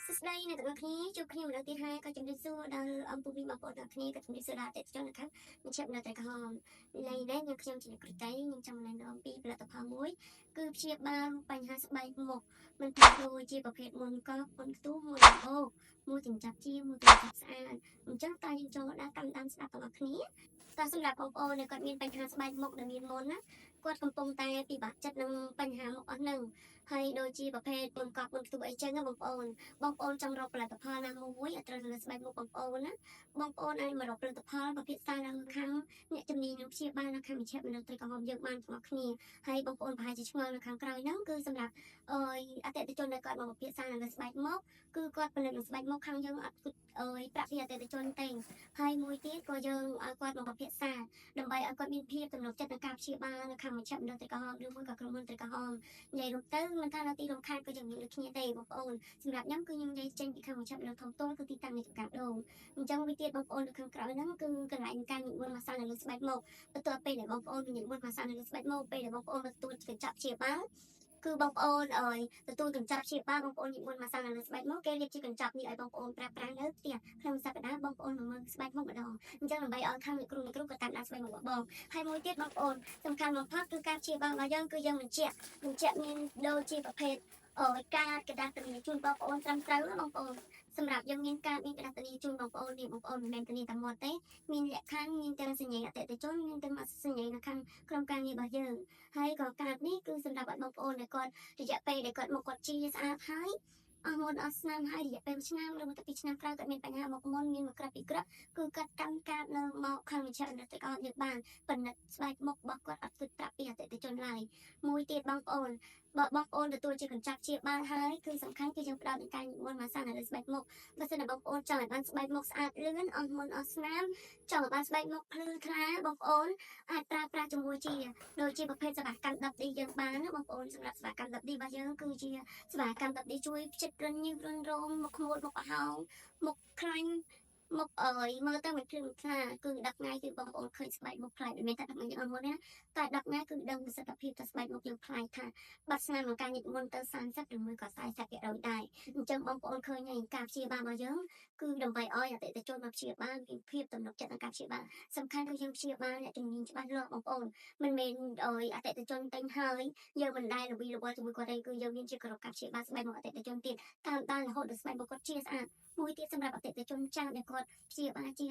សួស្តីអ្នកទាំងអស់គ្នាជួបគ្នាម្ដងទៀតហើយក៏ជម្រាបសួរដល់អង្គពូមីបងប្អូនទាំងគ្នាក៏ជម្រាបសួរដល់អតិថិជននៅខាងមជ្ឈមណ្ឌលត្រីក្រហមឡៃនេះខ្ញុំខ្ញុំជាអ្នកគ្រូតៃខ្ញុំចង់ណែនាំពីផលិតផលមួយគឺព្យាបាលបញ្ហាស្បែកមុខមិនថាដូចជាប្រភេទមុនកប់មុនខ្ទុះមុនដំបូកមួយកញ្ចប់ជាមួយកញ្ចប់ស្អាតអញ្ចឹងតើយើងចូលដល់តាមដានស្ដាប់ទាំងអស់គ្នាតើសម្រាប់បងប្អូនដែលគាត់មានបញ្ហាស្បែកមុខដែលមានមុនណាគាត់កំពុងតែពិបាកចិត្តនឹងបញ្ហាមុខអស់ហ្នឹងហើយដូចជាប្រភេទមុនកប់មុនខ្ទុះអីចឹងណាបងប្អូន បងប្អូនចង់រកផលិតផលណាមួយឲ្យត្រូវនឹងស្បែកមុខបងប្អូនណាបងប្អូនអាចមករកផលិតផលប្រភេទសារនៅខាងអ្នកជំនាញនឹងព្យាបាលនៅខាងមជ្ឈមណ្ឌលត្រីក្រហមយើងបានទាំងអស់គ្នាហើយបងប្អូនប្រហែលជាឆ្ងល់នៅខាងក្រោយហ្នឹងគឺសម្រាប់អើយអតិថិជនដែលគាត់មកពិភាក្សានៅលើស្បែកមុខគឺគាត់ផលិតនឹងស្បែកមុខខាងយើងអត់គិតអើយប្រាក់ពីអតិថិជនទេហើយមួយទៀតក៏យើងឲ្យគាត់មកពិភាក្សាដើម្បីឲ្យគាត់មានភាពទំនុកចិត្តក្នុងការព្យាបាលនៅខាងមជ្ឈមណ្ឌលត្រីក្រហមឬមួយក៏ក្រុមហ៊ុនត្រីក្រហមនិយាយរួមទៅមិនថានៅទីរួមខេត្តក៏យើងមានដូចគ្នាទេបងប្អូន សម្រាប់ខ្ញុំគឺខ្ញុំនិយាយចេញពីខាងមជ្ឈមណ្ឌលធំទល់គឺទីតាំងនៃចំការដូងអញ្ចឹងវិទៀតបងប្អូននៅខាងក្រោយហ្នឹងគឺកន្លែងការនិមន្តម៉ាស្សានៅលើស្បែកមុខបន្ទាប់ពេលដែលបងប្អូននិមន្តម៉ាស្សានៅលើស្បែកមុខពេលដែលបងប្អូនទទួលកញ្ចប់ព្យាបាលគឺបងប្អូនអើយទទួលកញ្ចប់ព្យាបាលបងប្អូននិមន្តម៉ាស្សានៅលើស្បែកមុខគេរៀបជាកញ្ចប់នេះឲ្យបងប្អូនប្រើប្រាស់នៅផ្ទះក្នុងសប្តាហ៍បងប្អូនមកមើលស្បែកមុខម្ដងអញ្ចឹងដើម្បីឲ្យខាងអ្នកគ្រូអ្នកគ្រូក៏តាមដានស្បែកមុខបងហើយមួយទៀតបងប្អូនសំខាន់បំផុតគឺការព្យាបាលរបស់យើងគឺយើងបញ្ជាក់បញ្ជាក់មានដូចជាប្រភេទ អើយកាតក្រដាសធានាជូនបងប្អូនត្រឹមត្រូវណាបងប្អូនសម្រាប់យើងមានកាតមានក្រដាសធានាជូនបងប្អូននេះបងប្អូនមិនមែនធានាតែមាត់ទេមានលក្ខខណ្ឌមានទាំងសញ្ញាអតិថិជនមានទាំងសញ្ញានៅខាងក្រុមការងាររបស់យើងហើយក៏កាតនេះគឺសម្រាប់ឲ្យបងប្អូនដែលគាត់រយៈពេលដែលគាត់មកគាត់ជាស្អាតហើយអស់មុនអស់ស្នាមហើយរយៈពេល1ឆ្នាំឬមួយទៅ2ឆ្នាំក្រោយគាត់មានបញ្ហាមុខមុនមានមួយក្រាប់ពីរក្រាប់គឺគាត់កាន់កាតនៅមកខាងមជ្ឈមណ្ឌលទឹកអត់យើងបានពិនិត្យស្បែកមុខរបស់គាត់អត់គិតប្រាប់ពីអតិថិជនឡើយមួយទៀតបងប្អូន បើបងប្អូនទទួលជាកញ្ចប់ជាបានហើយគឺសំខាន់គឺយើងផ្ដោតនឹងការនិមន្តម៉ាស្សានៅលើស្បែកមុខបើសិនជាបងប្អូនចង់ឲ្យបានស្បែកមុខស្អាតលឿនអស់មុនអស់ស្នាមចង់ឲ្យបានស្បែកមុខភ្លឺថ្លាបងប្អូនអាចប្រើប្រាស់ជាមួយជាដូចជាប្រភេទសេវាកម្ម 10D យើងបានណាបងប្អូនសម្រាប់សេវាកម្ម 10D របស់យើងគឺជាសេវាកម្ម 10D ជួយផ្ចិតរញើសរញរោមមុខខ្មោចមុខប្រហោងមុខខ្លាញ់មុខអើយមើលទៅមិនភ្លឺមិនថ្លាគឺ10ថ្ងៃគឺបងប្អូនឃើញស្បែកមុខប្លែកមិនមែនតែ10ថ្ងៃយើងអត់មុនទេណាតែ10ថ្ងៃគឺដឹងប្រសិទ្ធភាពថាស្បែកមុខយើងប្លែកថា បាត់ស្នាមក្នុងការញិចមុនទៅ30ឬមួយក៏40%ដែរអញ្ចឹងបងប្អូនឃើញហើយការព្យាបាលរបស់យើងគឺដើម្បីឲ្យអតិថិជនមកព្យាបាលមានភាពទំនុកចិត្តក្នុងការព្យាបាលសំខាន់គឺយើងព្យាបាលអ្នកជំនាញច្បាស់លាស់បងប្អូនមិនមែនឲ្យអតិថិជនទិញហើយយើងមិនដែលរវីរវល់ជាមួយគាត់ទេគឺយើងមានជាក្រុមការព្យាបាលស្បែកមុខអតិថិជនទៀតតាមដានរហូតដល់ស្បែកមុខគាត់ជាស្អាតមួយទៀតសម្រាប់អតិថិជនចាស់ដែលគាត់ព្យាបាលជា